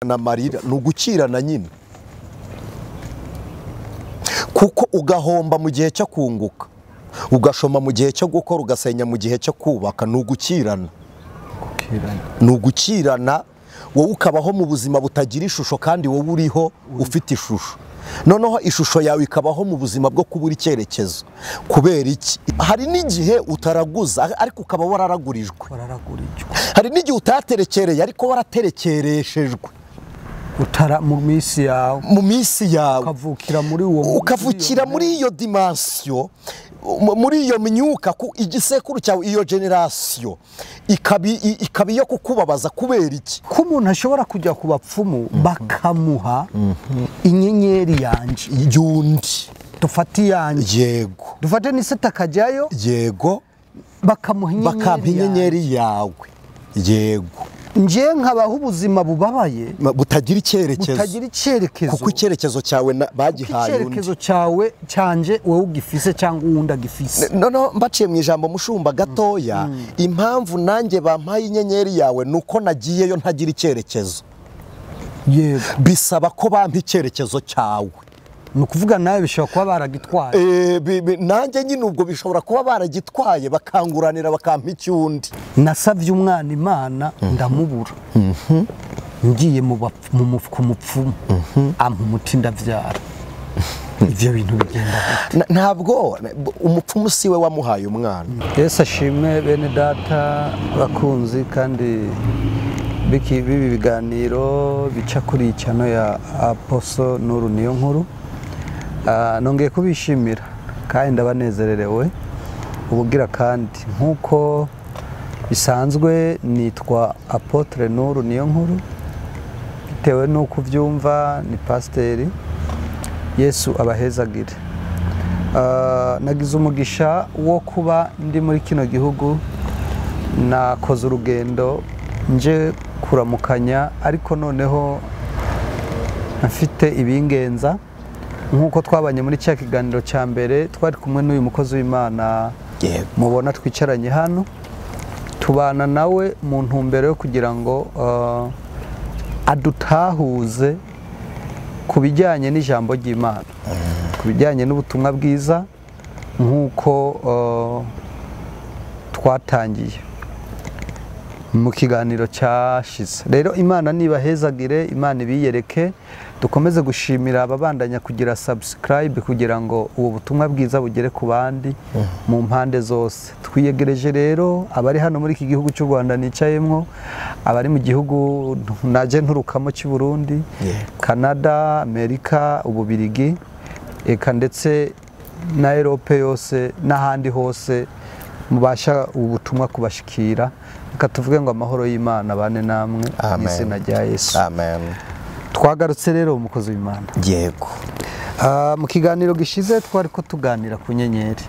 Na marira ni ugukirana nyine, kuko ugahomba mu gihe cyo kunguka, ugashoma mu gihe cyo gukora, ugasenya mu gihe cyo kubaka. Ni ugukirana, ni ugukirana. Wowe ukabaho mu buzima butagira ishusho kandi wowe uriho ufite ishusho, noneho ishusho yawe ikabaho mu buzima bwo kubura icyerekezo. Kubera iki? Hari n'igihe utaraguza ariko ukaba wararagurijwe, hari n'igihe utaterekereye ariko waraterekereshejwe. Utara mu minsi yawe, mu minsi yawe ukavukira muri uwo, ukavukira muri iyo dimension, muri iyo myuka, ku igisekuru cyawe, iyo generation ikaba iyo kukubabaza. Kubera iki? Ko umuntu ashobora kujya ku bapfumu bakamuha inyenyeri yanje y'undi, dufate iyanjye, yego, dufate n'iseta akajyayo, yego, bakamuha inyenyeri yawe, yego. Nje nkabaho ubuzima bubabaye butagira icyerekezo, butagira icyerekezo, kuko icyerekezo cyawe bagihaye undi. Icyerekezo cyawe cyanje wowe ugifise cyangwa uwundi agifise. Noneho mbaciye mu ijambo mushumba gatoya, impamvu nanjye bampaye inyenyeri yawe nuko nagiyeyo ntagira icyerekezo. Yego, bisaba ko bampa icyerekezo cyawe. Ni ukuvuga nawe bishobora kuba baragitwaye. Nanjye nyine ubwo bishobora kuba baragitwaye, bakanguranira bakampa icyundi. Nasabye umwana Imana ndamubura, ngiye ku mupfumu ampa umuti ndabyara. Ibyo bintu bigenda gute? Ntabwo umupfumu si we wamuhaye umwana. Yesu ashimwe bene data bakunzi, kandi bibi biganiro bica kuri channel ya Apostle Nuru Niyonkuru. Nongeye kubishimira kandi ndabanezererewe ubugira kandi nkuko bisanzwe nitwa Apotre Nuru Niyonkuru, bitewe nuko uvyumva ni pasiteri. Yesu abahezagire. Nagize umugisha wo kuba ndi muri kino gihugu, nakoze urugendo nje kuramukanya, ariko noneho mfite ibingenza. Nkuko twabanye muri cya kiganiro cya mbere, twari kumwe n'uyu mukozi w'Imana mubona twicaranye hano, tubana nawe mu ntumbero yo kugira ngo adutahuze ku bijyanye n'ijambo ry'Imana, ku bijyanye n'ubutumwa bwiza nkuko twatangiye mu kiganiro cyashize. Rero Imana nibahezagire, Imana ibiyereke. Dukomeze gushimira ababandanya kugira subscribe kugira ngo ubu butumwa bwiza bugere ku bandi mu mpande zose. Twiyegereje rero abari hano muri iki gihugu cy'u Rwanda nicayemwo, abari mu gihugu naje nturukamo cy'u Burundi, Canada, Amerika, Ububirigi, eka ndetse na Europe yose n'ahandi hose mubasha ubutumwa kubashikira. Reka tuvuge ngo amahoro y'Imana bane namwe mu izina rya Yesu. Amen. Twagarutse rero umukozi w'Imana. Yego. Mu kiganiro gishize twari ko tuganira ku nyenyeri.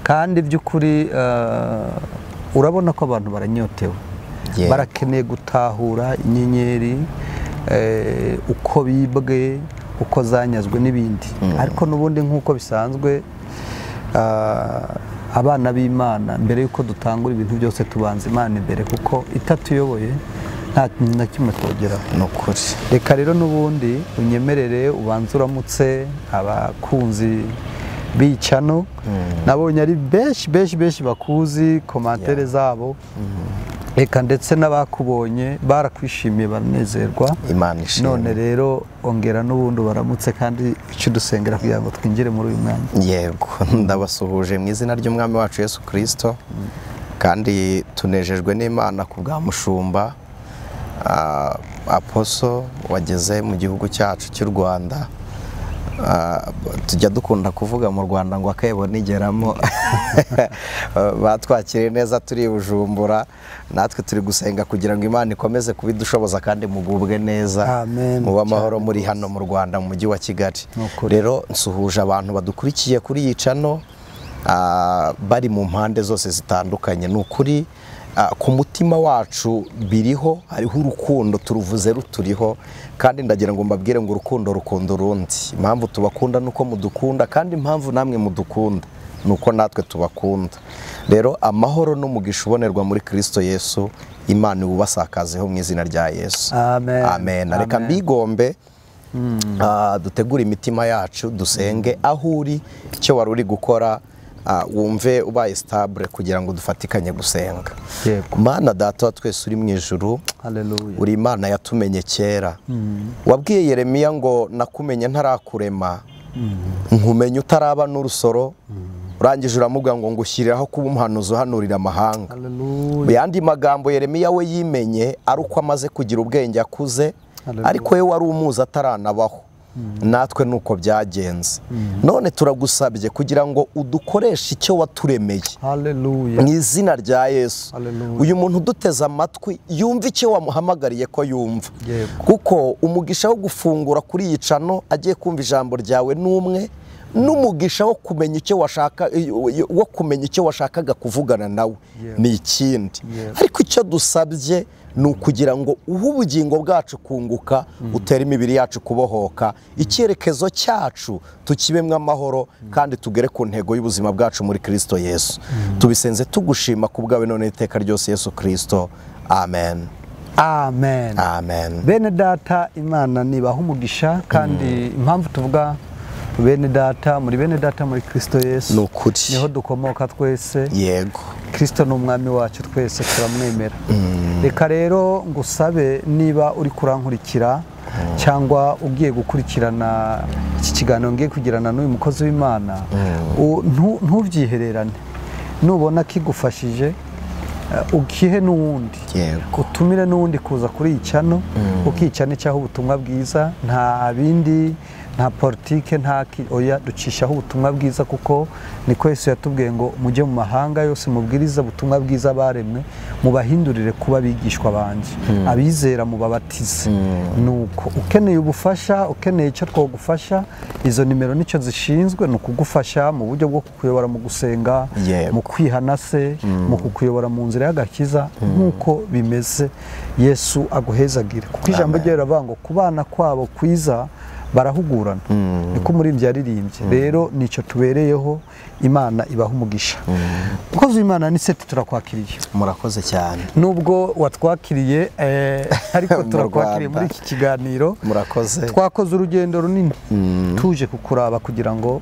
Kandi by'ukuri urabona ko abantu baranyotewe. Barakeneye gutahura inyenyeri, uko bibwe, uko zanyazwe n'ibindi. Ariko n'ubundi nkuko bisanzwe abana b'Imana mbere yuko dutangura ibintu byose tubanza Imana imbere, kuko itatuyoboye nta na kimwe twogeraho. Nukuri. Reka rero n'ubundi unyemerere ubanze uramutse abakunzi b'icano. Nabonye ari benshi benshi benshi bakuzi, komantere zabo, reka ndetse n'abakubonye barakwishimiye baranezerwa. Imana ishimwe. None rero ongera n'ubundi baramutse kandi icyo dusengera kugira ngo twinjire muri uyu mwanya. Yego, ndabasuhuje mu izina ry'Umwami wacu Yesu Kristo, kandi tunejejwe n'Imana ku bwa mushumba Apostle wageze mu gihugu cyacu cy'u Rwanda. Tujya dukunda kuvuga mu Rwanda ngo akebo nigeramo. Batwakiriye neza turi Bujumbura, natwe turi gusenga kugira ngo Imana ikomeze kubidushoboza kandi mugubwe neza, muba amahoro muri hano mu Rwanda mu mujyi wa Kigali. Rero nsuhuje abantu badukurikiye kuri iyi channel bari mu mpande zose zitandukanye. Ni ukuri ku mutima wacu biriho, hariho urukundo, turuvuze ruturiho, kandi ndagira ngo mbabwire ngo urukundo rukunda urundi. Impamvu tubakunda nuko mudukunda, kandi impamvu namwe mudukunda Nuko natwe tubakunda. Rero amahoro n'umugisha ubonerwa muri Kristo Yesu, Imana ubasakazeho mu izina rya Yesu. Amen. Amen. Reka mbigombe dutegure imitima yacu, dusenge aho uri, icyo wari uri gukora wumve ubaye stable kugira ngo dufatikanye gusenga. Mana Data wa twese uri mu ijuru, haleluya, uri Imana yatumenye kera. Wabwiye Yeremiya ngo nakumenye ntarakurema, nkumenye utaraba n'urusoro, urangije uramuga ngo ngushyiriraho kuba umuhanuzi uhanurira amahanga. Haleluya. Mu yandi magambo Yeremiya we yimenye ari uko amaze kugira ubwenge akuze, ariko we wari umuzi ataranabaho. Natwe nuko byagenze. None turagusabye kugira ngo udukoreshe icyo waturemeye. Haleluya. Mu izina rya Yesu. Uyu muntu uduteze amatwi yumva icyo wamuhamagariye ko yumva. Kuko umugisha wo gufungura kuri iyi cano agiye kumva ijambo ryawe n'umwe, n'umugisha wo kumenya icyo washaka, wo kumenya icyo washakaga kuvugana nawe ni ikindi. Ariko icyo dusabye ni ukugira ngo uhe ubugingo bwacu kunguka, utere imibiri yacu kubohoka, icyerekezo cyacu tukibemwe amahoro, kandi tugere ku ntego y'ubuzima bwacu muri Kristo Yesu. Tubisenze tugushima ku bwawe none iteka ryose Yesu Kristo. Amen. Amen. Amen. Bene data, Imana nibaha umugisha, kandi impamvu tuvuga bene data, muri bene data muri Kristo Yesu, nukuri niho dukomoka twese. Yego, Kristo ni umwami wacu twese turamwemera. Reka rero ngusabe, niba uri kurankurikira cyangwa ugiye gukurikirana iki kiganiro ngiye kugirana n'uyu mukozi w'Imana, ntubyihererane. Nubona kigufashije ukihe n'uwundi, utumire n'uwundi kuza kuri iyi channel, ukicane cyaho ubutumwa bwiza, nta bindi, nta politike, nta oya, ducishaho ubutumwa bwiza, kuko niko Yesu yatubwiye ngo mujye mu mahanga yose mubwiriza ubutumwa bwiza baremwe, mubahindurire kuba abigishwa banje, abizera mubabatize. Nuko ukeneye ubufasha, ukeneye icyo twogufasha, izo nimero nicyo zishinzwe, ni ukugufasha mu buryo bwo kukuyobora mu gusenga, mu kwihana se, mu kukuyobora mu nzira y'agakiza, nkuko bimeze. Yesu aguhezagire, kuko ijambo rye riravuga ngo kubana kwabo kwiza barahugurana, niko umuririmbyi yaririmbye. Rero nicyo tubereyeho, Imana ibaha umugisha. Mukozi w'Imana Anicet, turakwakiriye. Murakoze cyane. Nubwo watwakiriye ariko turakwakiriye muri iki kiganiro. Murakoze. Twakoze urugendo runini tuje kukuraba kugira ngo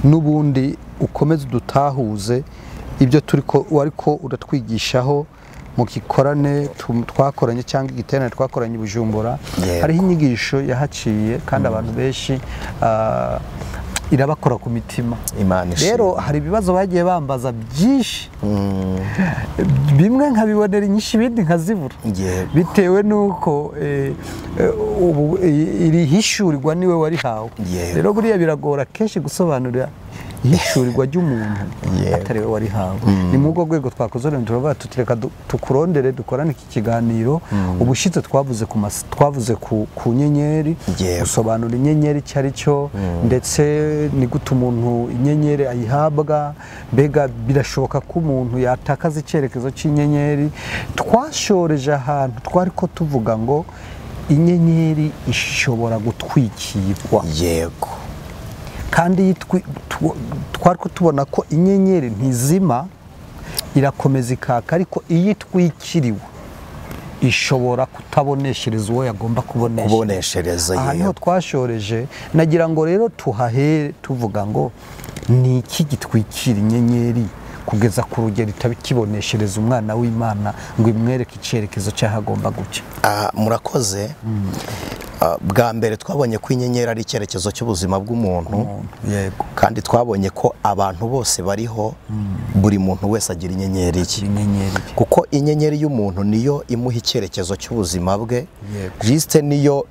n'ubundi ukomeze dutahuze ibyo turiko wariko uratwigishaho mu gikorane twakoranye cyangwa igiterane twakoranye i Bujumbura. Hariho inyigisho yahaciye kandi abantu benshi irabakora ku mitima. Rero hari ibibazo bagiye bambaza byinshi, bimwe nkabibonera inyinshi, ibindi nkazibura, bitewe nuko iri hishurirwa niwe warihawe. Rero buriya biragora kenshi gusobanurira ihishurirwa ry'umuntu atari we warihawe. Ni mu rwego twakoze rero, turavuga tutireka tukurondere dukorane iki kiganiro. Ubushize twavuze ku nyenyeri, gusobanura inyenyeri icyo ari cyo, ndetse ni gute umuntu inyenyeri ayihabwa, mbega birashoboka ko umuntu yatakaza icyerekezo cy'inyenyeri. Twashoreje ahantu twari ko tuvuga ngo inyenyeri ishobora gutwikirwa. Yego. Kandi twari ko tubona ko inyenyeri ntizima, irakomeza ikaka, ariko iyo itwikiriwe ishobora kutaboneshereza uwo yagomba kuboneshereza. Aha niho twashoreje. Nagira ngo rero tuhahere tuvuga ngo ni iki gitwikira inyenyeri kugeza ku rugero itabikiboneshereza umwana w'Imana ngo imwereke icyerekezo cy'ahagomba guca. Murakoze. Bwa mbere twabonye ko inyenyeri ari icyerekezo cy'ubuzima bw'umuntu. Yego. Kandi twabonye ko abantu bose bariho, buri muntu wese agira inyenyeri ye. Kuko inyenyeri y'umuntu niyo imuha icyerekezo cy'ubuzima bwe, juste niyo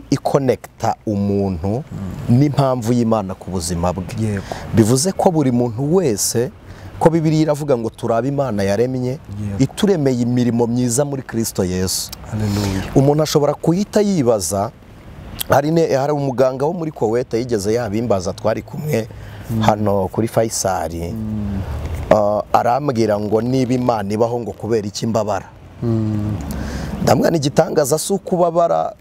ikonekta umuntu n'impamvu y'Imana ku buzima bwe. Bivuze ko buri muntu wese, ko Bibiliya iravuga ngo turabe Imana yaremye, ituremeye imirimo myiza muri Kristo Yesu. Haleluya. Umuntu ashobora kuhita yibaza, hari umuganga wo muri Kuwait yigeze yabimbaza, twari kumwe hano kuri Faisal, arambwira ngo niba Imana ibaho ngo kubera iki mbabara. Ndamwana igitangaza si ukubabara,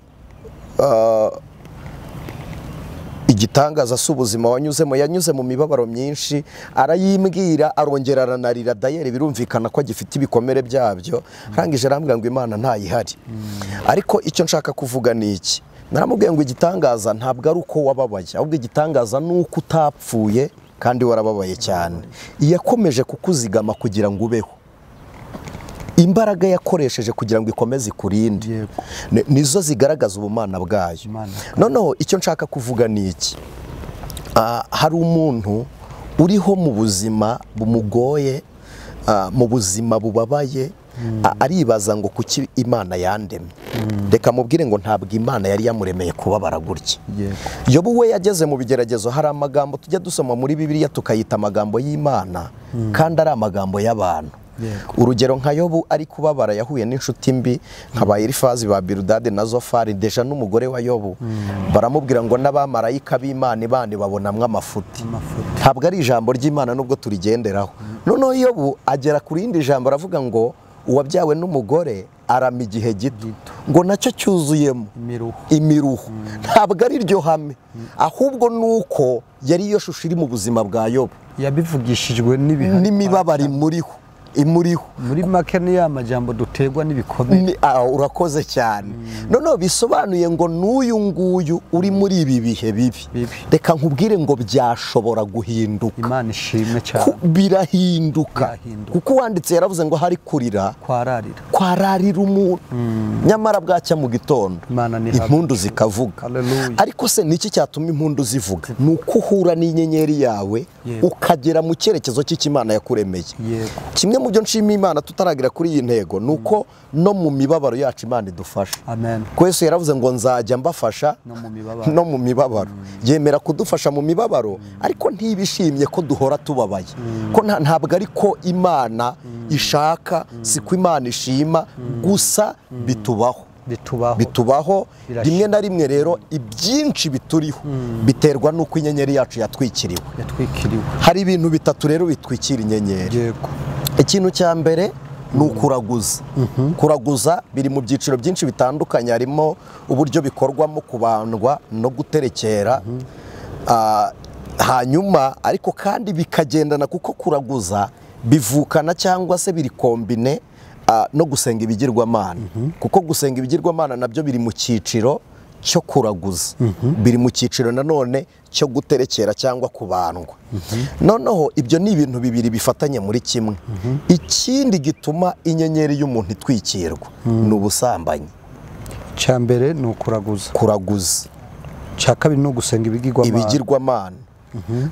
Igitangaza si ubuzima wanyuzemo, yanyuze mu mibabaro myinshi, arayimbwira, arongera aranarira. Dayeri birumvikana ko agifite ibikomere byabyo. Arangije arambwira ngo Imana ntayihari. Ariko icyo nshaka kuvuga ni iki, naramubwiye ngo igitangaza ntabwo ari uko wababaye, ahubwo igitangaza ni uko utapfuye kandi warababaye cyane. Yakomeje kukuzigama kugira ngo ubeho. Imbaraga yakoresheje kugira ngo ikomeze ikurinde nizo zigaragaza ubumana bwayo. Noneho icyo nshaka kuvuga ni iki, hari umuntu uriho mu buzima bumugoye, mu buzima bubabaye, aribaza ngo kuki Imana yandemye. Reka mubwire ngo ntabwo Imana yari yamuremeye kubabara gutya. Yobu we yageze mu bigeragezo. Hari amagambo tujya dusoma muri Bibiliya tukayita amagambo y'Imana kandi ari amagambo y'abantu. Urugero nka Yobu ari kubabara yahuye n'inshuti mbi nka ba Elifazi, ba Biludadi na Zofari, deja n'umugore wa Yobu. Baramubwira ngo n'abamarayika b'Imana bandi babonamwe amafuti. Ntabwo ari ijambo ry'Imana nubwo turigenderaho. Noneho Yobu agera ku rindi jambo aravuga ngo uwabyawe n'umugore arama igihe gito, ngo nacyo cyuzuyemo imiruho. Ntabwo ari ryo hame, ahubwo nuko yari iyo shusho iri mu buzima bwa Yobu, yabivugishijwe n'imibabaro imuriho. Muri make ni ya majambo dutegwa n'ibikomere. Urakoze cyane. Noneho bisobanuye ngo n'uyu nguyu uri muri ibi bihe bibi, reka nkubwire ngo byashobora guhinduka. Imana ishimwe cyane. Birahinduka. Kuko uwanditse yaravuze ngo hari kurira kwararira umuntu, nyamara bwacya mu gitondo impundu zikavuga. Ariko se niki cyatuma impundu zivuga? Ni uko uhura n'inyenyeri yawe ukagera mu cyerekezo cy'Imana yakuremeye. Kimwe mu byo nshima Imana tutaragira kuri iyi ntego nuko no mu mibabaro yacu Imana idufasha. Amen. Ko Yesu yaravuze ngo nzajya mbafasha no mu mibabaro. Yemera kudufasha mu mibabaro, ariko ntibishimye ko duhora tubabaye. Ko ntabwo ari ko Imana ishaka, si ko Imana ishima, gusa bitubaho. Bitubaho rimwe na rimwe. Rero ibyinshi bituriho biterwa nuko inyenyeri yacu yatwikiriwe. Hari ibintu bitatu rero bitwikira inyenyeri. Yego. Ikintu cya mbere ni ukuraguza. Kuraguza biri mu byiciro byinshi bitandukanye, harimo uburyo bikorwamo kubandwa no guterekera. Hanyuma ariko kandi bikagendana, kuko kuraguza bivukana cyangwa se biri kombine no gusenga ibigirwamana. Kuko gusenga ibigirwamana nabyo biri mu cyiciro cyo kuraguza, biri mu cyiciro nanone cyo guterekera cyangwa kubandwa. Noneho ibyo ni ibintu bibiri bifatanye muri kimwe. Ikindi gituma inyenyeri y'umuntu itwikirwa ni ubusambanyi. Icya mbere ni ukuraguza. Kuraguza. Icya kabiri ni ugusenga ibigirwamana.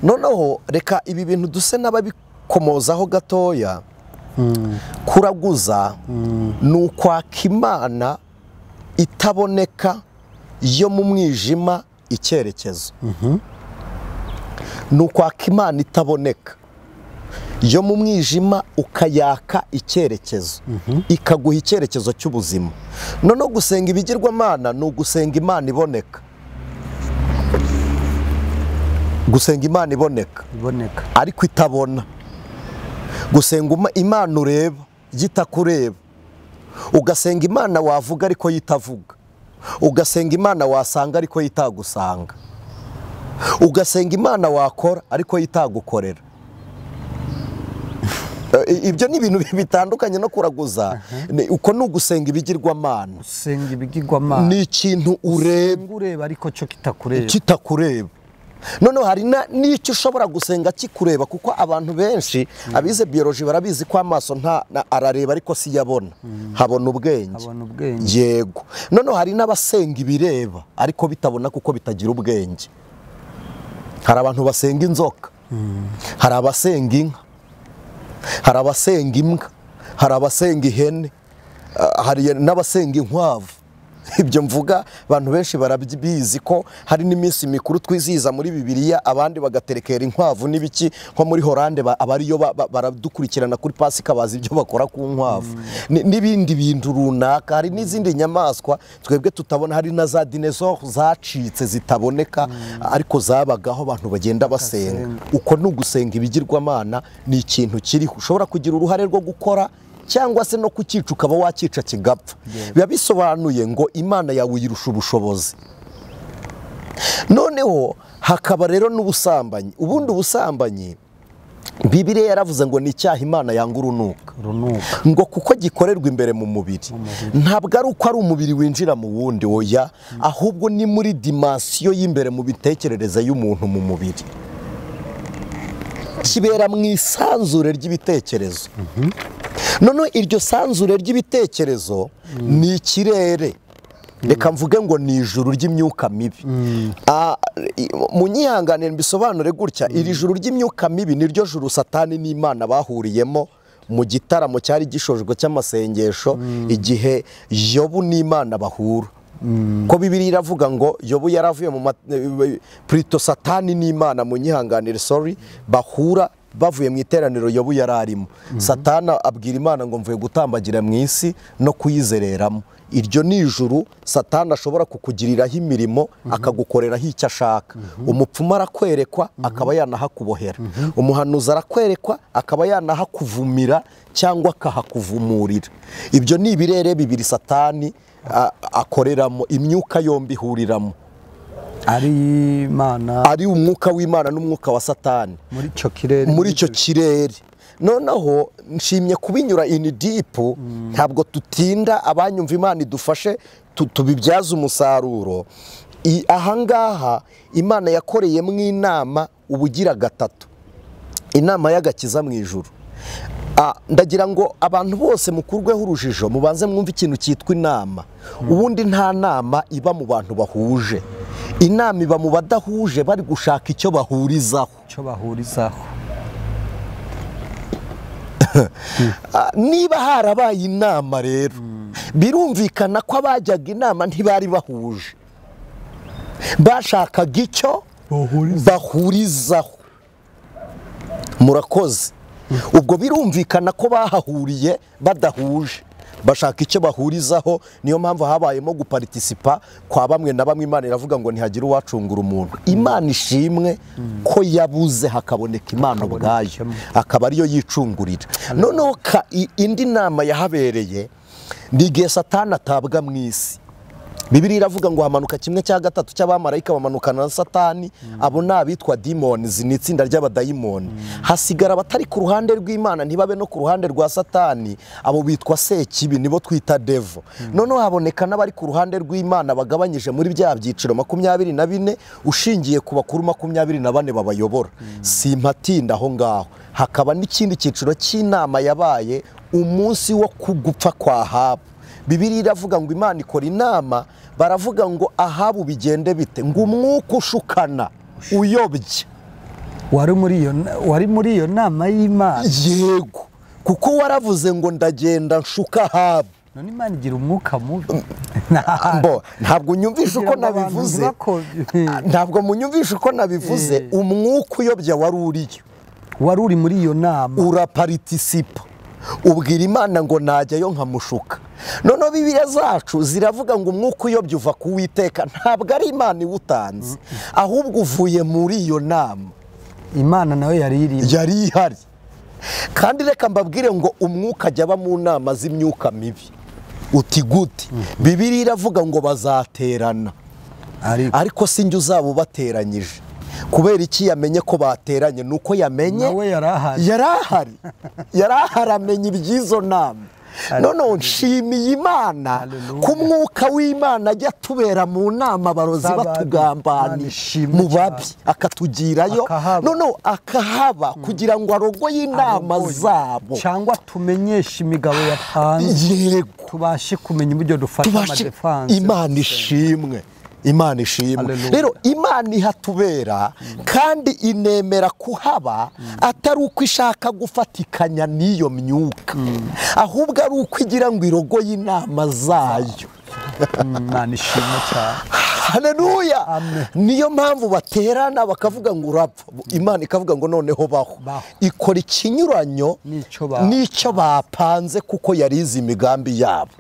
Noneho reka ibi bintu duse n'ababikomozaho gatoya. Kuraguza ni ukwaka Imana itaboneka yo mu mwijima icyerekezo. Ni ukwaka Imana itaboneka yo mu mwijima ukayaka icyerekezo, ikaguha icyerekezo cy'ubuzima. Noneho gusenga ibigirwamana ni ugusenga Imana iboneka. Gusenga Imana iboneka ariko itabona. Gusenga Imana ureba yitakureba. Ugasenga Imana wavuga ariko yitavuga. Ugasenga Imana wasanga ariko yitagusanga. Ugasenga Imana wakora ariko yitagukorera. Ibyo ni ibintu bitandukanye no kuraguza. Uko ni ugusenga ibigirwamana. Gusenga ibigirwamana ni ikintu ureba ariko cyo kitakureba. Kitakureba. Noneho hari n'icyo ushobora gusenga kikureba, kuko abantu benshi abize biology barabizi ko amaso nta arareba ariko si yabona, habona ubwenge. Yego. Noneho hari n'abasenga ibireba ariko bitabona kuko bitagira ubwenge. Hari abantu basenga inzoka, hari abasenga inka, hari abasenga imbwa, hari abasenga ihene, hari n'abasenga inkwavu. Ibyo mvuga abantu benshi barabizi ko hari n'iminsi mikuru twizihiza muri Bibiliya, abandi bagaterekera inkwavu n'ibiki. Nko muri Holande abariyo baradukurikirana kuri Pasika, bazi ibyo bakora ku nkwavu n'ibindi bintu runaka. Hari n'izindi nyamaswa twebwe tutabona, hari na za dinosaur zacitse zitaboneka ariko zabagaho abantu bagenda basenga. Uko ni ugusenga ibigirwamana, ni ikintu kiriho ushobora kugira uruhare rwo gukora cyangwa se no kukica ukaba wakica kigapfa. Biba bisobanuye ngo Imana yawe yirusha ubushobozi. Noneho hakaba rero n'ubusambanyi. Ubundi ubusambanyi Bibiliya yaravuze ngo ni icyaha Imana yanga urunuka, ngo kuko gikorerwa imbere mu mubiri. Ntabwo ari uko ari umubiri winjira mu wundi, oya, ahubwo ni muri dimansiyo y'imbere mu bitekerereze y'umuntu mu mubiri, kibera mu isanzure ry'ibitekerezo. Noneho iryo sanzure ry'ibitekerezo ni ikirere, reka mvuge ngo ni ijuru ry'imyuka mibi. Munyihanganire mbisobanure gutya, iri juru ry'imyuka mibi niryo juru Satani n'Imana bahuriyemo mu gitaramo cyari gishojwe cy'amasengesho igihe Yobu n'Imana bahura. Ko Bibiliya iravuga ngo Yobu yaravuye mu prito Satani n'Imana, munyihanganire sorry, bahura bavuye mu iteraniro Yobu yararimo. Satana abwira Imana ngo mvuye gutambagira mu isi no kuyizereramo. Iryo ni ijuru Satana ashobora kukugiriraho imirimo, akagukoreraho icyo ashaka. Umupfumu arakwerekwa akaba yanahakubohera, umuhanuzi arakwerekwa akaba yanahakuvumira cyangwa akahakuvumurira. Ibyo ni ibirere bibiri Satani akoreramo, imyuka yombi ihuriramo, ari Imana, ari umwuka w'Imana n'umwuka wa Satani muri icyo kirere. Noneho nshimye kubinyura in deep, ntabwo tutinda, abanyumva Imana idufashe tubibyaza umusaruro. Ahangaha Imana yakoreyemo inama ubugira gatatu, inama y'agakiza mu ijuru. Ndagira ngo abantu bose mukurweho urujijo, mubanze mwumve ikintu cyitwa inama. Ubundi nta nama iba mu bantu bahuje, inama iba mu badahuje bari gushaka icyo bahurizaho. Niba harabaye inama rero, birumvikana ko abajyaga inama ntibari bahuje, bashakaga icyo bahurizaho. Murakoze. Ubwo birumvikana ko bahahuriye badahuje, bashaka icyo bahurizaho. Niyo mpamvu habayemo guparticipa kwa bamwe na bamwe. Imana iravuga ngo ntihagire uwacungura umuntu. Imana ishimwe ko yabuze hakaboneka Imana ubwayo, akaba ariyo yicungurira. Noneho indi nama yahabereye ni igihe Satani atabwa mu isi. Bibiliya iravuga ngo hamanuka 1/3 cy'abamarayika bamanukana na Satani, abo ni abitwa demons, ni itsinda ry'abadayimoni. Hasigara abatari ku ruhande rw'Imana ntibabe no ku ruhande rwa Satani, abo bitwa sekibi, nibo twita devil. Noneho haboneka n'abari ku ruhande rw'Imana bagabanyije muri bya byiciro 24 ushingiye ku bakuru 24 babayobora. Simpatinda aho ngaho. Hakaba n'ikindi cyiciro cy'inama yabaye umunsi wo kugupfa kwa Ahabu. Bibiliya iravuga ngo Imana ikora inama, baravuga ngo Ahabu bigende bite, ngo umwuka ushukana uyobye wari muri iyo nama y'Imana. Yego, kuko waravuze ngo ndagenda nshuka Ahabu. None Imana igira umwuka mubi. Ntabwo unyumvisha uko nabivuze, ntabwo munyumvisha uko nabivuze. Umwuka uyobya wari uriyo, wari uri muri iyo nama, uraparticipa, ubwira Imana ngo najyayo nkamushuka. Noneho Bibiliya zacu ziravuga ngo umwuka uyobya uva ku Uwiteka. Ntabwo ari Imana iwutanze, ahubwo uvuye muri iyo nama. Imana nayo yari ihari. Kandi reka mbabwire ngo umwuka ajya aba mu nama z'imyuka mibi. Uti gute? Bibiliya iravuga ngo bazaterana, ariko sinjye uzaba ubateranyije. Kubera iki yamenye ko bateranye? Nuko yamenye nawe yarahari, yarahari amenya iby'izo nama. Noneho nshimiye Imana ko umwuka w'Imana ajya tubera mu nama abarozi batugambaniye mu babi, akatugirayo. Noneho akahaba kugira ngo arogoye inama zabo, cyangwa tumenyeshe imigabo yapanze. Yego, tubashe kumenya uburyo dufata amadefanse. Imana ishimwe, Imana ishimwe. Rero Imana ihatubera kandi inemera kuhaba, atari uko ishaka gufatikanya n'iyo myuka, ahubwo ari uko igira ngo irogoye inama zayo. Imana ishimwe cyane. Haleluya. Niyo mpamvu baterana bakavuga ngo urapfa, Imana ikavuga ngo noneho baho. Ikora ikinyuranyo n'icyo bapanze, kuko yarize imigambi yabo.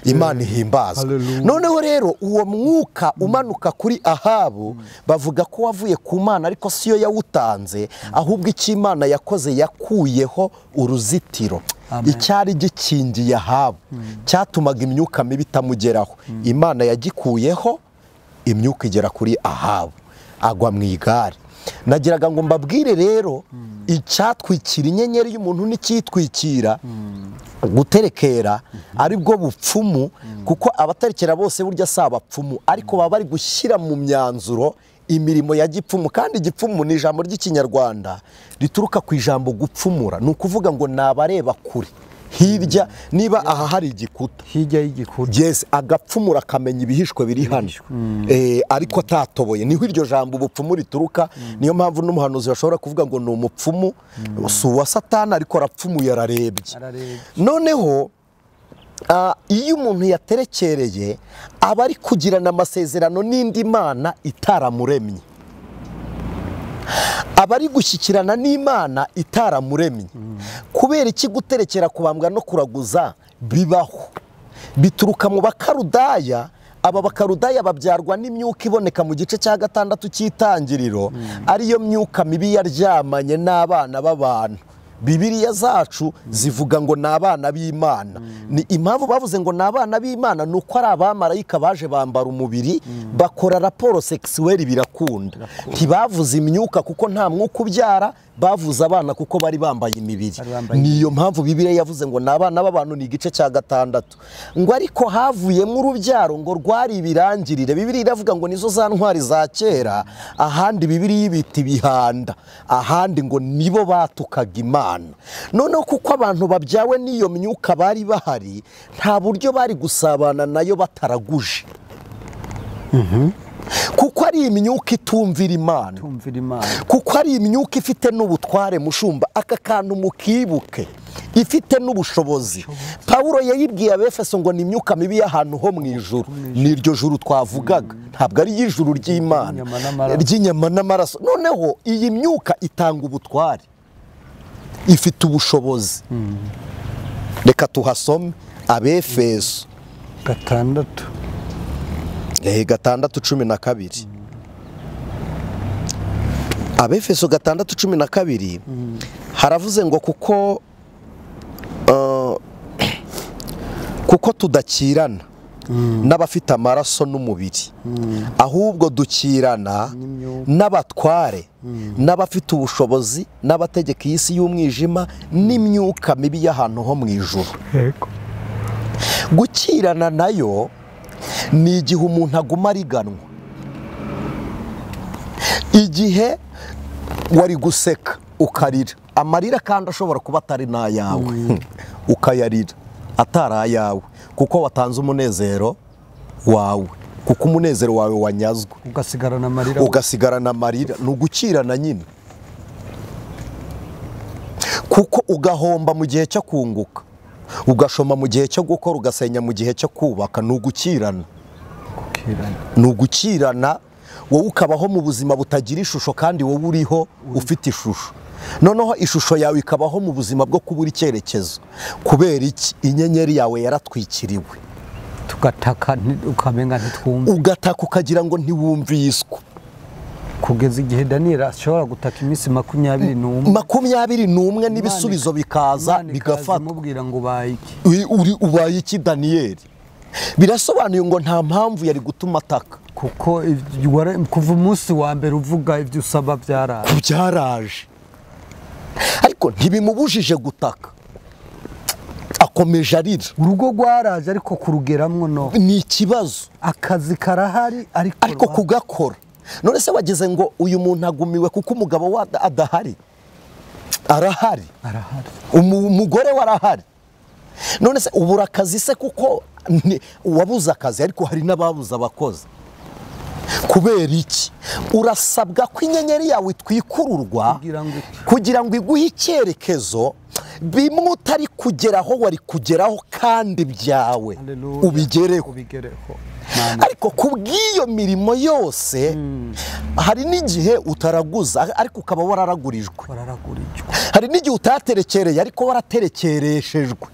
Imana ihimbazwe. Noneho rero uwo mwuka umanuka kuri Ahabu, bavuga ko wavuye ku Mana, ariko siyo yawutanze, ahubwo icyo Imana yakoze yakuyeho uruzitiro icyari gikingiye Ahabu, cyatumaga imyuka mibi itamugeraho. Imana yagikuyeho, imyuka igera kuri Ahabu. Agwa mu igare. Nagiraga ngo mbabwire rero icyatwikira inyenyeri y'umuntu n'icyitwikira guterekera aribwo bupfumu, kuko abaterekera bose burya si abapfumu, ariko baba bari gushyira mu myanzuro imirimo ya gipfumu. Kandi igipfumu ni ijambo ry'ikinyarwanda rituruka ku ijambo gupfumura, ni ukuvuga ngo ni abareba kure hirya, niba aha hari igikuta hirya y'igikuta, yes, agapfumura akamenya ibihishwe biri hano, ariko atatoboye. Niho iryo jambo ubupfumu rituruka. Niyo mpamvu n'umuhanuzi bashobora kuvuga ngo ni umupfumu, si uwa Satani, ariko arapfumuye, ararebye. Noneho iyo umuntu yaterekereye aba ari kugirana amasezerano n'indi mana itaramuremye, aba ari gushyikirana n'Imana itaramuremye. Kubera iki guterekera, kubambwa no kuraguza bibaho? Bituruka mu Bakarudaya. Aba Bakarudaya babyarwa n'imyuka iboneka mu gice cya 6 cy'itangiriro, ariyo myuka mibi yaryamanye n'abana b'abantu. Bibiliya zacu zivuga ngo ni abana b'Imana. Ni impamvu bavuze ngo ni abana b'Imana, ni uko ari abamarayika baje bambara umubiri, bakora raporo sexuelle birakunda. Ntibavuze imyuka kuko nta mwuka ubyara, bavuze abana kuko bari bambaye imibiri. Niyo mpamvu Bibiliya yavuze ngo ni abana b'abantu, ni igice cya 6. Ngo ariko havuyemo urubyaro ngo rwari ibirangirire. Bibiliya iravuga ngo nizo za ntwari za kera, ahandi Bibiliya ibiti bihanda, ahandi ngo nibo batukaga Imana. Noneho kuko abantu babyawe n'iyo myuka bari bahari, nta buryo bari gusabana nayo bataraguje, kuko ari imyuka itumvira Imana, kuko ari imyuka ifite n'ubutware. Mushumba, aka kantu mukibuke, ifite n'ubushobozi. Pawulo yayibwiye Abefeso ngo ni imyuka mibi y'ahantu ho mu ijuru. N'iryo juru twavugaga ntabwo ari ijuru ry'Imana ry'inyama n'amaraso. Noneho iyi myuka itanga ubutware, ifite ubushobozi. Reka tuhasome Abefeso 6 6:12. Abefeso 6:12 haravuze ngo kuko tudakirana n'abafite amaraso n'umubiri, ahubwo dukirana n'abatware, n'abafite ubushobozi, n'abategeka iyi si y'umwijima, n'imyuka mibi y'ahantu ho mu ijuru. Gukirana nayo ni igihe umuntu aguma ariganwa. Igihe wari guseka ukarira amarira, kandi ashobora kuba atari n'ayawe, ukayarira atari ayawe, kuko watanze umunezero wawe, kuko umunezero wawe wanyazwe, ugasigarana amarira, ugasigarana amarira. Ni ugukirana nyine, kuko ugahomba mu gihe cyo kunguka, ugashoma mu gihe cyo gukora, ugasenya mu gihe cyo kubaka. Ni ugukirana, ni ugukirana. Wowe ukabaho mu buzima butagira ishusho, kandi wowe uriho ufite ishusho. Noneho ishusho yawe ikabaho mu buzima bwo kubura icyerekezo. Kubera iki? Inyenyeri yawe yaratwikiriwe. Tugataka ukamenga ntitwumve, ugataka ukagira ngo ntiwumviswe, kugeza igihe Daniel ashobora gutaka iminsi 21 21 n'ibisubizo bikaza bigafatwa, mubwira ngo ubaye iki, uri ubaye iki Daniel. Birasobanuye ngo nta mpamvu yari gutuma ataka, kuko kuva umunsi wa mbere uvuga ibyo usaba byaraje, ariko ntibimubujije gutaka, akomeje arira. Urugo rwaraje ariko kurugeramwo no ni ikibazo, akazi karahari ariko kugakora. None se wageze ngo uyu muntu agumiwe kuko umugabo we adahari? Arahari, umugore we arahari. None se ubura akazi se kuko wabuze akazi, ariko hari n'ababuze abakozi. Kubera iki? Urasabwa ko inyenyeri yawe itwikururwa kugira ngo iguhe icyerekezo, bimwe utari kugeraho wari kugeraho kandi byawe ubigereho. Ariko kubw'iyo mirimo yose hari n'igihe utaraguza ariko ukaba wararagurijwe, hari n'igihe utaterekereye ariko waraterekereshejwe.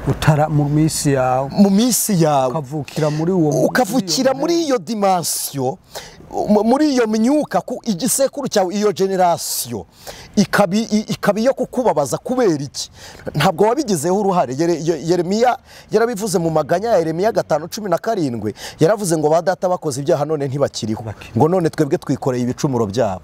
Utara mu minsi yawe, mu minsi yawe ukavukira muri uwo, ukavukira muri iyo dimension, muri iyo myuka, ku igisekuru cyawe, iyo generation ikaba iyo kukubabaza. Kubera iki? Ntabwo wabigizeho uruhare. Yeremiya yarabivuze mu maganya ya Yeremiya 5:17, yaravuze ngo ba data bakoze ibyaha none ntibakiriho, ngo none twebwe twikoreye ibicumuro byabo.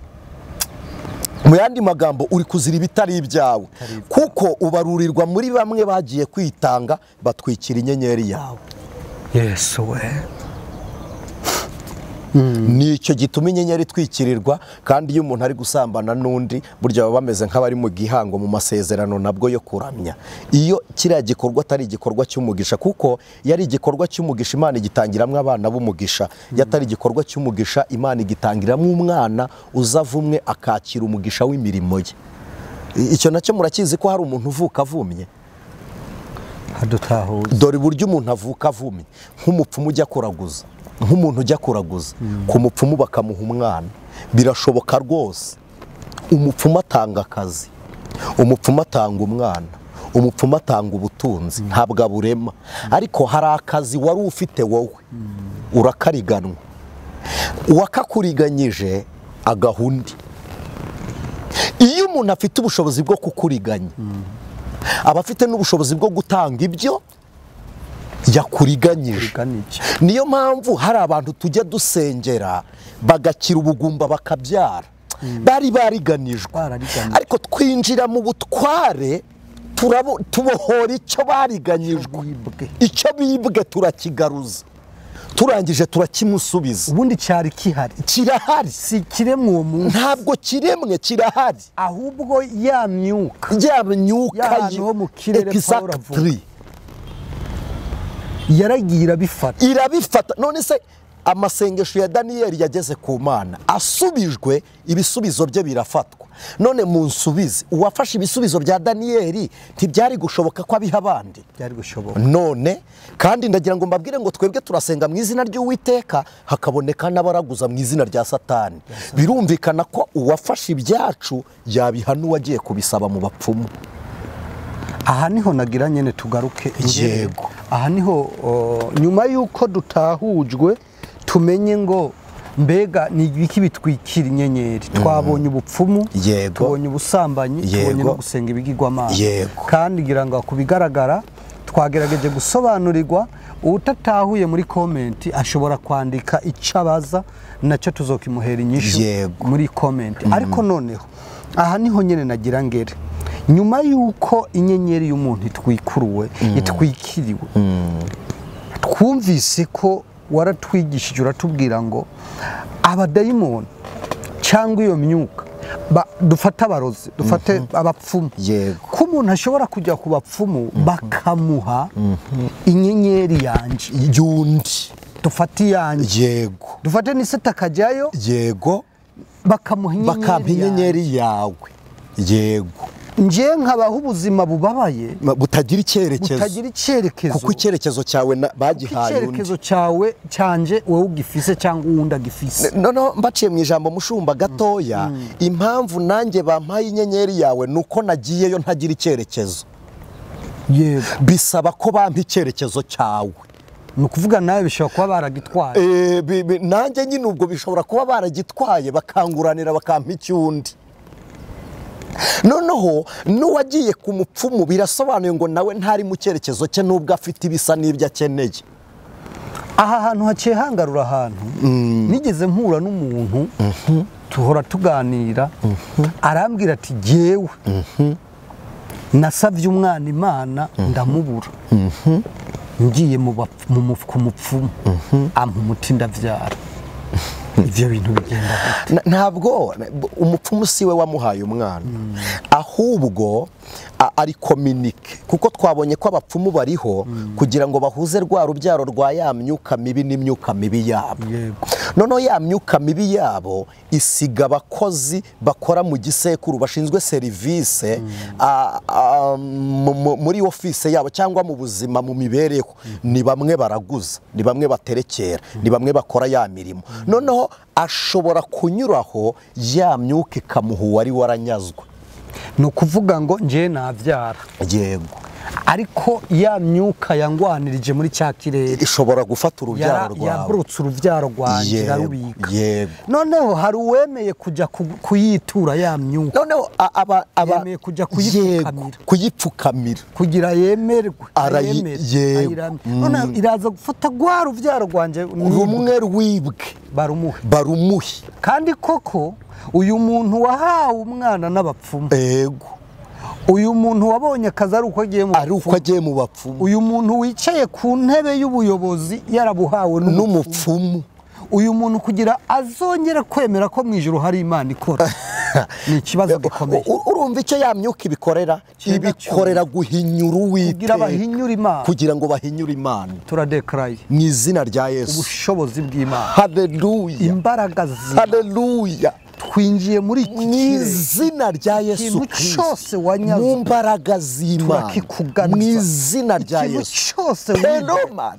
Mu yandi magambo uri kuzira ibitari ibyawe, kuko ubarurirwa muri bamwe bagiye kwitanga batwikira inyenyeri yawe. Yesu we. Nicyo gituma inyenyeri itwikirirwa. Kandi iyo umuntu ari gusambana n'undi, burya baba bameze nk'abari mu gihango, mu masezerano nabwo yo kuramya. Iyo kiriya gikorwa atari igikorwa cy'umugisha, kuko yari igikorwa cy'umugisha Imana igitangiramwo abana b'umugisha, yatari igikorwa cy'umugisha Imana igitangiramwo umwana uzavumwe akakira umugisha w'imirimo ye. Icyo nacyo murakizi ko hari umuntu uvuka avumye. Dore buryo umuntu avuka avumye, nk'umupfumu ujya kuraguza, nk'umuntu ujya kuraguza ku mupfumu bakamuha umwana, birashoboka rwose. Umupfumu atanga akazi, umupfumu atanga umwana, umupfumu atanga ubutunzi, ntabwo aburema. Ariko hari akazi wari ufite wowe urakariganwa, uwakakuriganyije agaha undi. Iyo umuntu afite ubushobozi bwo kukuriganya, aba afite n'ubushobozi bwo gutanga ibyo yakuriganyije. Niyo mpamvu hari abantu tujya dusengera bagakira ubugumba bakabyara, bari bariganijwe, ariko twinjira mu butware tubohora icyo bariganyijwe, icyo bibwe turakigaruza, turangije turakimusubiza. Ubundi cyari kihari, kirahari, si kiremwe uwo muntu, ntabwo kiremwe, kirahari. Ahubwo ya myuka, ya myuka yo mu kirere Paul avuga yaragiye irabifata, irabifata. None se amasengesho ya Daniyeli yageze ku Mana asubijwe, ibisubizo bye birafatwa. None munsubize, uwafashe ibisubizo bya Daniyeli ntibyari gushoboka ko abiha abandi? Byari gushoboka. None kandi ndagira ngo mbabwire ngo twebwe turasenga mu izina ry'Uwiteka, hakaboneka n'abaraguza mu izina rya Satani. Birumvikana ko uwafashe ibyacu yabiha n'uwagiye kubisaba mu bapfumu. Aha niho nagira nyene tugaruke. Yego. Aha niho nyuma yuko dutahujwe tumenye ngo mbega ni ibiki bitwikira inyenyeri. Twabonye ubupfumu, tubonye ubusambanyi, tubonye no gusenga ibigirwamana. Kandi ngira ngo kubigaragara twagerageje gusobanurirwa. Utatahuye muri comment ashobora kwandika icabaza nacyo tuzokimuhera inyishu muri comment. Ariko noneho aha niho nyene nagira ngere, nyuma yuko inyenyeri y'umuntu itwikuruwe, itwikiriwe, twumvise ko waratwigishije uratubwira ngo abadayimoni cyangwa iyo myuka, dufate abarozi, dufate abapfumu, ko umuntu ashobora kujya ku bapfumu bakamuha inyenyeri yanje y'undi, dufate iyanjye, yego, dufate n'iseta akajyayo, yego, bakamuha inyenyeri yawe, yego. Nje nkabaho ubuzima bubabaye, butagira icyerekezo, butagira icyerekezo, kuko icyerekezo cyawe bagihaye undi. Icyerekezo cyawe cyanje wowe ugifise cyangwa uwundi agifise. No mbaciye mu ijambo mushumba gatoya, impamvu nanjye bampaye inyenyeri yawe nuko nagiyeyo ntagira icyerekezo. Yego. Bisaba ko bampa icyerekezo cyawe. Nukuvuga nawe bishobora kuba baragitwaye. Nanjye nyine ubwo bishobora kuba baragitwaye bakanguranira bakampa icyundi. Noneho n'uwagiye ku mupfumu birasobanuye ngo nawe ntari mu cyerekezo cye nubwo afite ibisa n'ibyo akeneye. Aha hantu haciye hangarura ahantu nigeze mpura n'umuntu tuhora tuganira, arambwira ati jyewe nasabye umwana Imana ndamubura, ngiye ku mupfumu ampa umuti ndabyara. Ibyo bintu bigenda gute? Ntabwo umupfumu siwe wamuhaye umwana, ahubwo ari communique, kuko twabonye ko abapfumu bariho kugira ngo bahuze rwa rubyaro rwa ya myuka mibi n'imyuka mibi yabo. Noneho ya myuka mibi yabo isiga abakozi bakora mu gisekuru bashinzwe serivisi muri office yabo cyangwa mu buzima mu mibereho. Ni bamwe baraguza, ni bamwe baterekera, ni bamwe bakora ya mirimo. Noneho ashobora kunyuraho ya myuka ikamuha uwari waranyazwe. Ni ukuvuga ngo nje nabyara, yego, Ariko ya myuka yangwanirije muri cya kirere ishobora gufata urubyaro rwawe, yabrutse urubyaro rwanjye irarubika. Noneho hari uwemeye kujya kuyitura ya myuka, noneho yemeye kujya kuyipfukamira kugira yemerwe, ayiramye. Noneho iraza gufata rwa rubyaro rwanjye rumwe rwibwe barumuhe. Kandi koko uyu muntu wahawe umwana n'abapfumu, yego, uyu muntu wabonye akazi ari uko agiye mu bapfumu, uyu muntu wicaye ku ntebe y'ubuyobozi yarabuhawe n'umupfumu, uyu muntu kugira azongera kwemera ko mu ijuru hari Imana ikora ni ikibazo gikomeye. Urumva icyo ya myuka ibikorera? Ibikorera guhinyura Uwiteka, kugira ngo bahinyure Imana. Turadekaraye mu izina rya Yesu ubushobozi bw'Imana. Haleluya, imbaraga z'Imana. Haleluya, twinjiye muri iki izina rya Yesu Kristo, mu mbaraga z'Imana, mu izina rya Yesu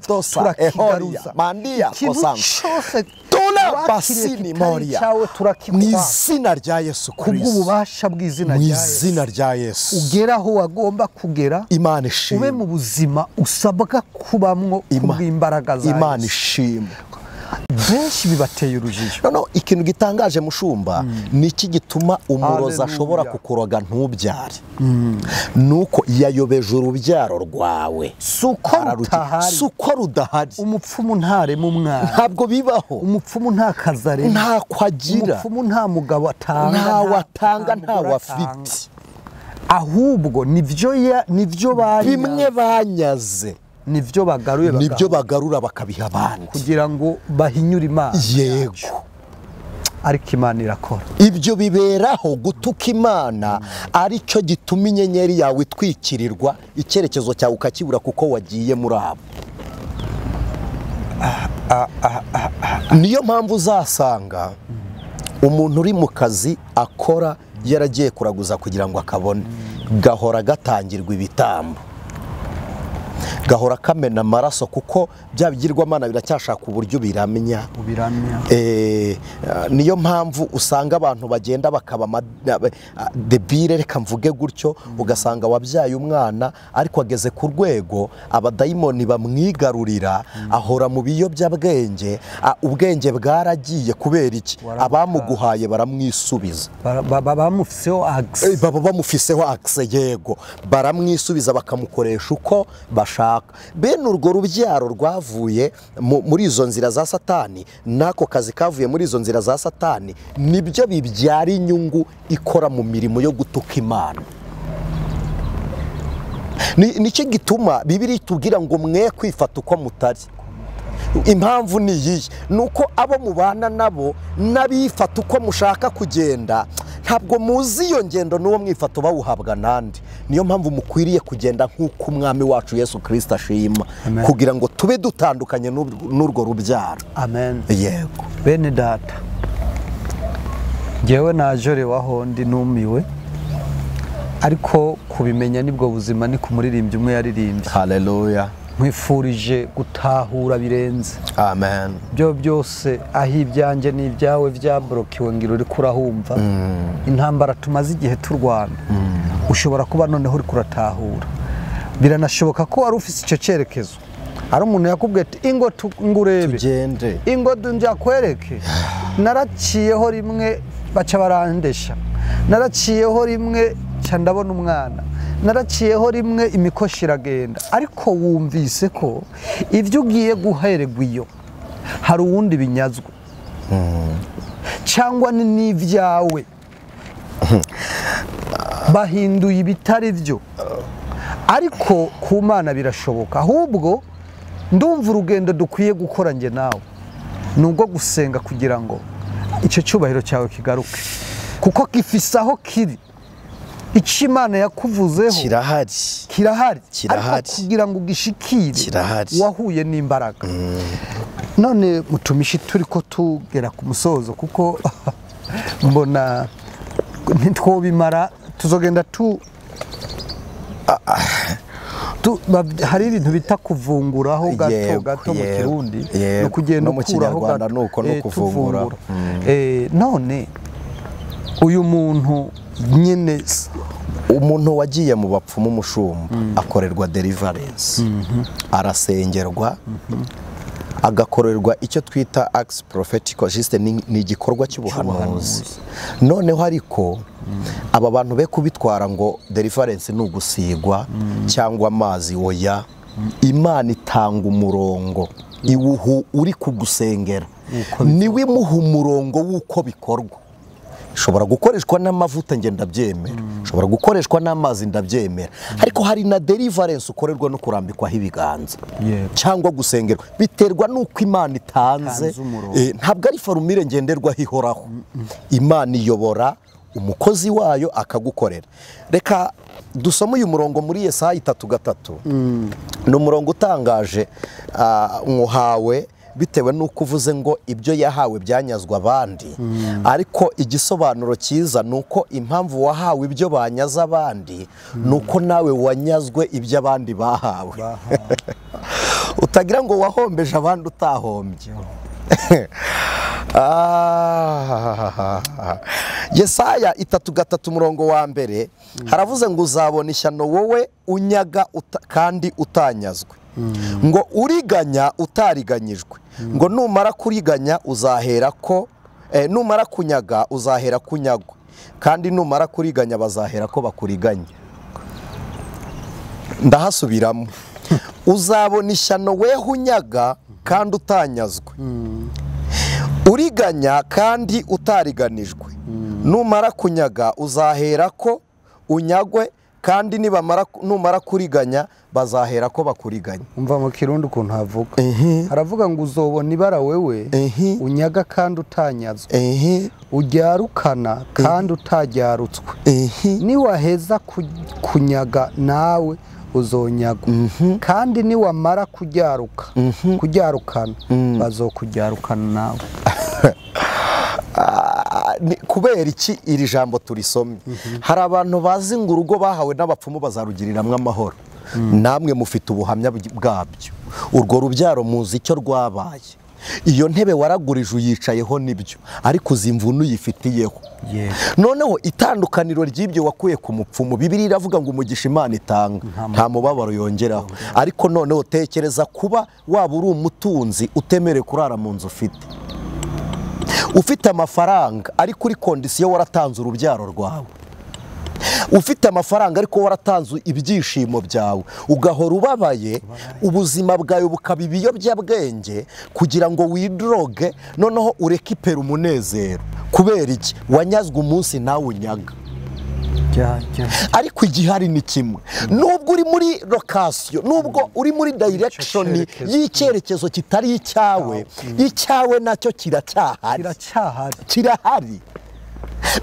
turakigaruza, mu izina rya Yesu Kristo, kubw'ububasha bw'izina rya Yesu, mu izina rya Yesu, ugera aho wagomba kugera. Imana ishimwe, ube mu buzima usabwa kubamwo kubw'imbaraga za Imana ishimwe. Benshi bibateye urujijo. Noneho ikintu gitangaje mushumba, ni iki gituma umurozi ashobora kukuroga ntubyare? Nuko yayobeje urubyaro rwawe. Si uko rudahari. Umupfumu ntarema umwana, ntabwo bibaho. Umupfumu nta kazi arema, ntako agira. Umupfumu nta mugabo atanga, ntawe atanga, ntawe afite. Ahubwo nibyo bimwe banyaze, nibyo bagaruye, nibyo bagarura bakabiha abandi kugira ngo bahinyure Imana. Yego, ariko Imana irakora. Ibyo biberaho gutuka Imana, aricyo gituma inyenyeri yawe itwikirirwa, icyerekezo cyawe ukakibura kuko wagiye muri abo. Niyo mpamvu uzasanga umuntu uri mu kazi akora yaragiye kuraguza kugira ngo akabone, gahora gatangirwa ibitambo, gahora kamena amaraso, kuko bya bigirwamana biracyashaka uburyo biramya. Niyo mpamvu usanga abantu bagenda bakaba debile, reka mvuge gutyo, ugasanga wabyaye umwana ariko ageze ku rwego abadayimoni bamwigarurira, ahora mu biyobyabwenge, ubwenge bwaragiye. Kubera iki? Abamuguhaye baramwisubiza, baba bamufiseho akse, yego, baramwisubiza bakamukoresha uko bashaka. Bene urwo rubyaro rwavuye muri izo nzira za Satani, nako kazi kavuye muri izo nzira za Satani, nibyo bibyara inyungu ikora mu mirimo yo gutuka Imana. Nicyo gituma Bibiliya itubwira ngo mwe kwifata uko mutari. Impamvu ni iyi, nuko abo mubana nabo n'abifata uko mushaka kugenda, ntabwo muzi iyo ngendo n'uwo mwifato bawuhabwa nandi. Niyo mpamvu mukwiriye kugenda nk'uko Umwami wacu Yesu Kristo ashima, kugira ngo tube dutandukanye n'urwo rubyaro. Amen. Yego. Bene data, njyewe najorewe aho ndi numiwe, ariko kubimenya nibwo buzima. Ni ku muririmbyi umwe yaririmbye. Haleluya. Nkwifurije gutahura birenze. Amen. Byo byose aho ibyanjye n'ibyawe byabrokiwe ngira uri kurahumva. Intambara tumaze igihe turwana, ushobora kuba noneho uri kuratahura. Biranashoboka ko wari ufise icyo cyerekezo, ari umuntu yakubwiye ati ingo ngurebe tugende, ingo njakwereke. Naraciyeho rimwe baca barandesha, naraciyeho rimwe ca ndabona umwana, naraciyeho rimwe imikoshi iragenda. Ariko wumvise ko ibyo ugiye guhererwa iyo hari uwundi binyazwe, cyangwa ni n'ibyawe bahinduye ibitari byo. Ariko ku Mana birashoboka. Ahubwo ndumva urugendo dukwiye gukora nge nawe nubwo gusenga kugira ngo icyo cyubahiro cyawe kigaruke, kuko gifise aho kiri. Icyo Imana yakuvuzeho kirahari, kirahari, ariko kugira ngo ugishikire wahuye n'imbaraga. None mutumishi turi ko tugera ku musozo, kuko mbona ntitwobimara, tuzogenda hari ibintu bita kuvunguraho gato gato mu Kirundi, no kugenda ukuraho gato nuko no kuvungura. None uyu muntu nyine Umuntu wagiye mu bapfumu umushumba akorerwa deliverance, arasengerwa, agakorerwa icyo twita acts prophetical, juste ni igikorwa cy'ubuhanuzi. Noneho ariko aba bantu be kubitwara ngo deliverance ni ugusigwa cyangwa amazi, oya. Imana itanga umurongo iwuhu uri kugusengera, niwe imuha umurongo w'uko bikorwa. Ishobora gukoreshwa n'amavuta, nge ndabyemera, ishobora gukoreshwa n'amazi ndabyemera, ariko hari na deliverance ukorerwa no kurambikwaho ibiganza cyangwa gusengerwa, biterwa n'uko Imana itanze. Ntabwo ari forumire ngenderwaho ihoraho. Imana iyobora umukozi wayo akagukorera. Reka dusome uyu murongo muri Yesaya 3:3. Ni umurongo utangaje nkuhawe bitewe n'uko uvuze ngo ibyo yahawe byanyazwa abandi, ariko igisobanuro cyiza ni uko impamvu wahawe ibyo banyaza abandi ni uko nawe wanyazwe ibyo abandi bahawe. Utagira ngo wahombeje abandi utahombye. Yesaya 3:3 umurongo wa mbere haravuze ngo uzabona ishyano wowe unyaga kandi utanyazwe, ngo uriganya utariganyijwe, ngo numara kuriganya uzahera ko numara kunyaga uzahera kunyagwa, kandi numara kuriganya bazahera ko bakuriganya. Ndahasubiramo, uzabona ishyano weho unyaga kandi utanyazwe, uriganya kandi utariganijwe, numara kunyaga uzahera ko unyagwe, kandi nibamara numara kuriganya bazahera ko bakuriganya. Umva mu Kirundi ukuntu havuga, haravuga ngo uzobona ibara wewe unyaga kandi utanyazwe, ujyarukana kandi utajyarutswe, niwaheza kunyaga nawe uzonyagwa, kandi niwamara kujyaruka kujyarukana bazokujyarukana nawe. Kubera iki iri jambo turisomye? Hari abantu bazi ngo urugo bahawe n'abapfumu bazarugiriramwe amahoro. Namwe mufite ubuhamya bwabyo. Urwo rubyaro muzi icyo rwabaye. Iyo ntebe waragurije uyicayeho nibyo, ariko uzimvunu uyifitiyeho. Noneho itandukaniro ry'ibyo wakuye ku mupfumu, Bibiliya iravuga ngo umugisha Imana itanga nta mubabaro yongeraho. Ariko noneho tekereza kuba waba uri umutunzi utemerewe kurara mu nzu ufite, ufite amafaranga ariko uri kondisiyo waratanze urubyaro rwawe, ufite amafaranga ariko waratanze ibyishimo byawe, ugahora ubabaye, ubuzima bwawe bukaba ibiyobyabwenge kugira ngo widroge, noneho urekipera umunezero. Kubera iki? Wanyazwe umunsi nawe unyaga. Ariko igihari ni kimwe, nubwo uri muri location, nubwo uri muri direction y'icyerekezo kitari icyawe, icyawe nacyo kiracyahari, kirahari.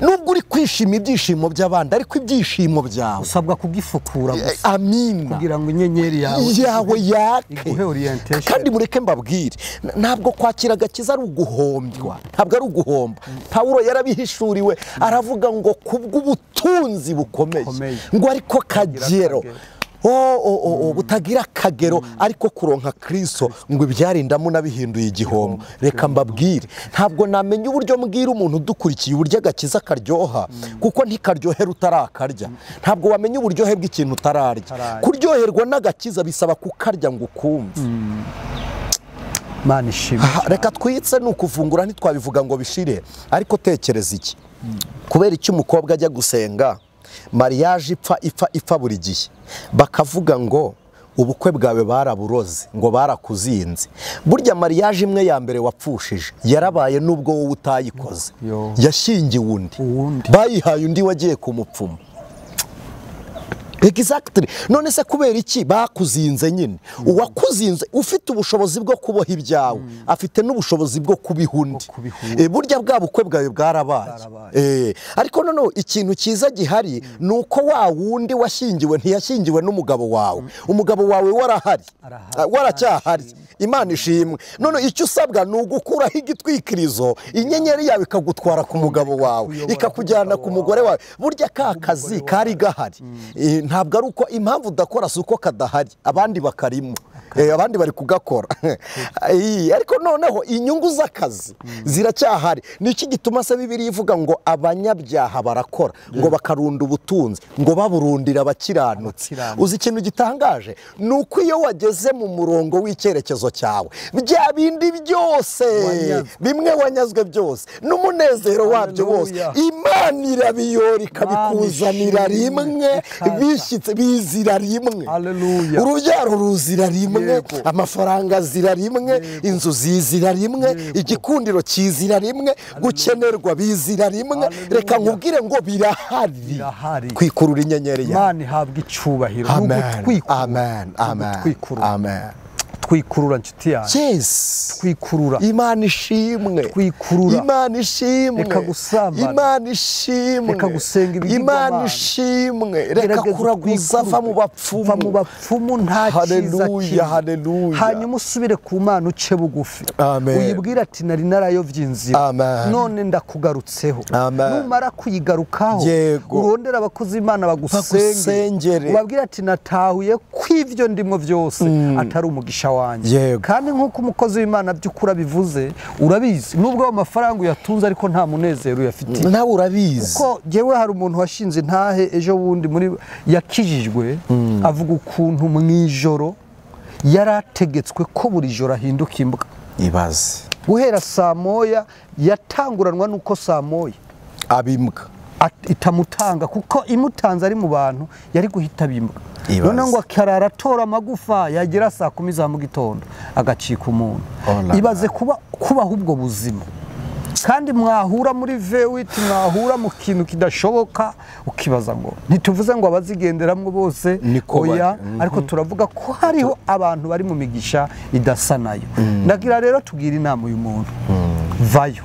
Nubwo uri kwishima ibyishimo by'abandi, ariko ibyishimo byawe usabwa kugifukura gusa. Amina, kugira ngo inyenyeri yawe yake. Kandi mureke mbabwire, ntabwo kwakira agakiza ari uguhombywa, ntabwo ari uguhomba. Pawulo yarabihishuriwe aravuga ngo kubw'ubutunzi bukomeye, ngo ariko kagero butagira akagero, ariko kuronka Kristo ngo ibyarindamu nabihinduye igihombo. Reka mbabwire, ntabwo namenya uburyo mbwira umuntu udukurikiye uburyo agakiza karyoha, kuko ntikaryohera utarakarya. Ntabwo wamenya uburyohe bw'ikintu utararya. Kuryoherwa n'agakiza bisaba kukarya ngo ukumve. Imana ishimwe. Reka twitse ni ukuvungura, ntitwabivuga ngo bishire, ariko tekereza iki: kubera icyo umukobwa ajya gusenga, mariage ipfa ipfa ipfa buri gihe, bakavuga ngo ubukwe bwawe baraburoze, ngo barakuzinze. Burya mariage imwe ya mbere wapfushije yarabaye nubwo wowe utayikoze, yashingiwe undi, bayihaye undi wagiye kumupfuma. Exactly. None se kubera iki bakuzinze nyine? Uwakuzinze ufite ubushobozi bwo kuboha ibyawe, afite n'ubushobozi bwo kubiha undi. Burya bwa bukwe bwawe bwarabaye. Ariko noneho ikintu cyiza gihari ni uko wa wundi washyingiwe ntiyashyingiwe n'umugabo wawe. Umugabo wawe warahari, waracyahari. Imana ishimwe. None icyo usabwa ni ugukuraho igitwikirizo, inyenyeri yawe ikagutwara ku mugabo wawe, ikakujyana ku mugore wawe. Burya ka kazi kari gahari. Ntabwo ari uko impamvu udakora si uko kadahari, abandi bakarimo. Abandi bari kugakora. Ariko noneho inyungu z'akazi ziracyahari. Niki gituma se Bibiliya ivuga ngo abanyabyaha barakora ngo bakarunda ubutunzi ngo baburundira abakiranutsi? Uzi ikintu gitangaje? Nuko iyo wageze mu murongo w'icyerekezo cyawe, bya bindi byose bimwe wanyazwe byose n'umunezero wabyo wose, Imana irabiyora ikabikuzanira rimwe, bishyitse bizira rimwe. Urubyaro ruzira rimwe, amafaranga azira rimwe, inzu zizira rimwe, igikundiro kizira rimwe, gukenerwa bizira rimwe. Reka nkubwire ngo birahari. Kwikurura inyenyeri yawe. Imana ihabwa icyubahiro. Amen. Amen. Amen. Twikurura nshuti yanjye. Yes. Twikurura. Imana ishimwe. Twikurura. Imana ishimwe. Reka gusambana. Imana ishimwe. Reka gusenga ibigirwamana. Imana ishimwe. Reka kuraguza va mu bapfumu. Va mu bapfumu nta cyiza kimwe. Haleluya. Hanyuma usubire ku Mana uce bugufi. Amen. Uyibwire ati nari narayovye inzira. None ndakugarutseho. Numara kuyigarukaho, urondera abakozi Imana bagusengere. Ubabwire ati natahuye kw'ivyo ndimwo byose atari umugisha wanjye. Kandi nkuko umukozi w'Imana by'ukuri bivuze, urabizi nubwo amafaranga uyatunze ariko nta munezero uyafitiye. Nawe urabizi. Kuko jewe hari umuntu washinze intahe ejo bundi muri yakijijwe, avuga ukuntu mu ijoro yarategetswe ko buri joro ahinduka imbwa. Ibaze. Guhera saa moya yatanguranwa nuko saa moya abimbwa itamutanga, kuko imutanze ari mu bantu yari guhita bimbwa. None ngo akarara atora amagufa yagera saa 10 za mu gitondo agacika umuntu. Ibaze kubaho ubwo buzima. Kandi mwahura muri vewiti, mwahura mu kintu kidashoboka, ukibaza ngo ntituvuze ngo abazigenderamwo bose oya, ariko turavuga ko hariho abantu bari mu migisha idasa nayo. Ndagira rero tugira inama uyu muntu, vayo.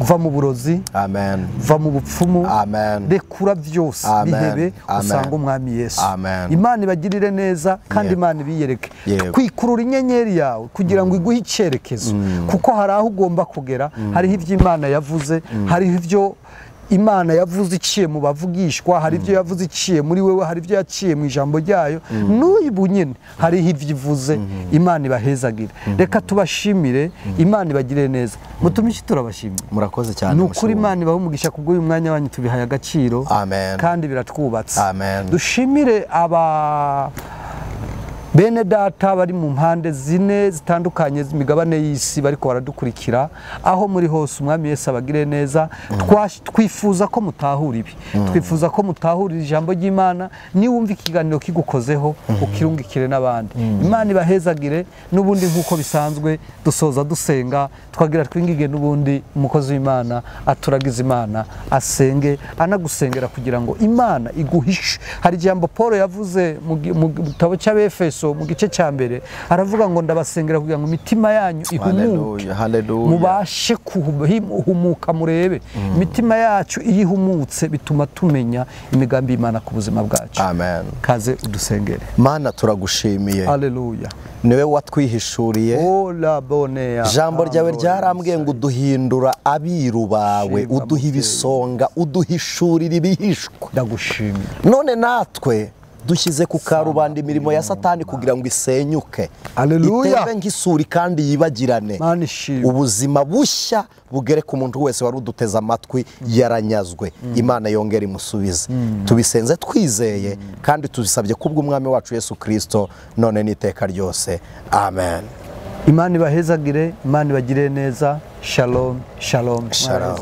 Va mu burozi. Amen. Va mu bupfumu. Amen. Rekura byose bihebe usanga umwami Yesu. Amen. Imana ibagirire neza kandi Imana ibiyereke. Kwikurura inyenyeri yawe kugira ngo iguhe icyerekezo, kuko hari aho ugomba kugera, hariho ibyo Imana yavuze, hariho ibyo Imana yavuze iciye mu bavugishwa, hari ibyo yavuze iciye muri wewe, hari ibyo yaciye mu ijambo ryayo. N'ubu nyine hariho ibyo ivuze. Imana ibahezagire. Reka tubashimire, Imana ibagirire neza. Mutumishi turabashimira. Murakoze cyane. Ni ukuri Imana ibahe umugisha kubw'uyu mwanya wanyu, tubihaye agaciro. Amen. Kandi biratwubatse. Amen. Dushimire aba bene data bari mu mpande zine zitandukanye z'imigabane y'isi bariko baradukurikira aho muri hose. Umwami Yesu abagire neza. Twifuza ko mutahura ibi, twifuza ko mutahura ijambo ry'Imana. Niwumva ikiganiro kigukozeho ukirungikire n'abandi. Imana ibahezagire. N'ubundi nkuko bisanzwe dusoza dusenga, twagira twingige n'ubundi umukozi w'Imana aturagize Imana asenge anagusengera kugira ngo Imana iguhishe. Hari ijambo Paul yavuze mu gitabo cy'Abefeso mu gice cya mbere, aravuga ngo ndabasengera kugira ngo imitima yanyu ihumuke, mubashe kuhumuka murebe. Imitima yacu iyo ihumutse bituma tumenya imigambi y'Imana ku buzima bwacu. Amen. Kaze udusengere. Mana turagushimiye. Haleluya. Niwe watwihishuriye. Jambo ryawe ryarambwiye ngo uduhindura abiru bawe, uduha ibisonga, uduhishurira ibihishwa. Ndagushimiye. None natwe dushyize ku karubanda imirimo ya Satani kugira ngo isenyuke, itembe nk'isuri kandi yibagirane. Ubuzima bushya bugere ku muntu wese wari uduteze amatwi yaranyazwe. Imana yongera imusubize. Tubisenze twizeye kandi tubisabye kubw'umwami wacu Yesu Kristo, none n'iteka ryose. Amen. Imana ibahezagire, Imana ibagirire neza. Shalom, shalom. Shalom.